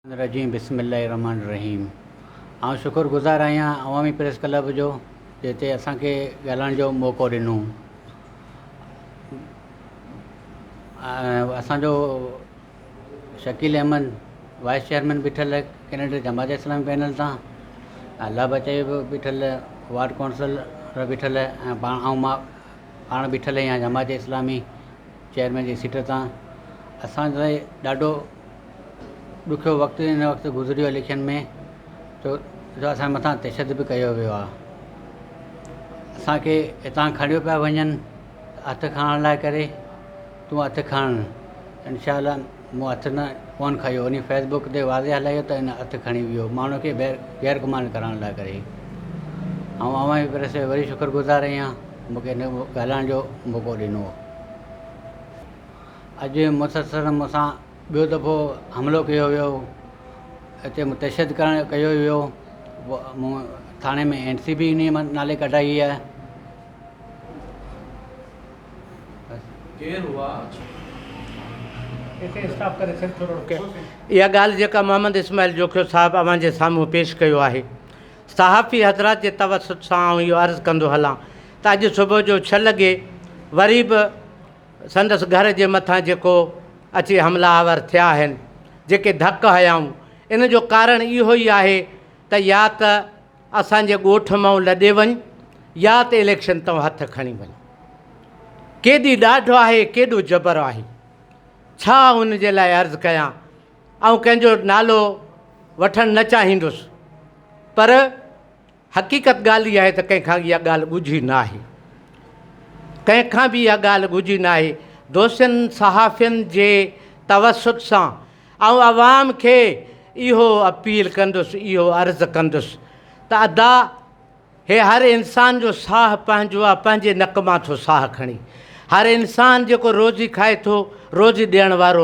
الرجيم بسم الله الرحمٰن الرحيم آئون شڪر گذار آهيان عوامي پريس ڪلب جو جتي اسان کي ڳالهائڻ جو موقعو ڏنو اسان جو شڪيل احمد وائس چيئرمين بيٺل ڪينيڊا جماعت اسلامي پينل تان الله بچائي به بيٺل وارڊ ڪائونسلر بيٺل ۽ پاڻ آئون مان پاڻ بيٺل آهيان جماعت اسلامي چيئرمين جي سيٽ تان اسان جي ڏاڍو ڏکيو وقت ان وقت گذريو اليڪشن ۾ ڇو جو اسان جي مٿان تشدد به ڪيو ويو آهي اسان کي هتان کڻيو پيا وڃن هٿ کڻڻ لاءِ ڪري تون هٿ کڻ انشاء الله مون هٿ نه ڪونه کنيو ان فيس بڪ تي واضح هلايو ته ان هٿ کڻي ويو ماڻهو کي غير گمان ڪرڻ لاءِ ڪري آئون اوهان جي پريس جو وري شڪر گذار آهيان مون کي هن ڳالهائڻ جو موقعو ڏنو. اڄ مسلسل مون سان ٻيو دفعو حملو ڪيو ويو اتي تشدد ڪرڻ ڪيو ويو مون ٿاڻي ۾ اين سي به انهي نالي ڪڍائي آهي. ڪير هئا؟ اها ڳالهه جيڪا محمد اسماعيل جوکيو صاحب اوهان جي سامهون پيش ڪيو آهي. صحافي حضرات جي توسط سان آئون اهو عرض ڪندو هلان ته اڄ صبح جو ڇهه لڳي وري به سندس گهر جي مٿان جيڪو اچي حمله آور ٿيا آهن، جيڪي ڌڪ هنيائون، ان جو ڪارڻ اهو ئي آهي ته يا ته اسان جي ڳوٺ مان لڏي وڃ يا ته اليڪشن تان هٿ کڻي وڃ. ڪيڏي ڏاڍ آهي، ڪيڏو جبر آهي. ڇا ان جي لاء عرض ڪيان؟ آئون ڪنهن جو نالو وٺڻ نه چاهيندس پر حقيقت ڳالهه اها آهي ته ڪنهن کان اها ڳالهه ڳجهي نه آهي. ڪنهن کان به اها ڳالهه ڳجهي نه آهي. دوستن صحافين جي توسط سان آئون عوام کي اهو اپيل ڪندس، اهو عرض ڪندس ته ادا هي هر انسان جو ساهه پنهنجو آهي، پنهنجي نڪ مان ٿو ساهه کڻي. هر انسان جيڪو روزي کائي ٿو، روزي ڏيڻ وارو.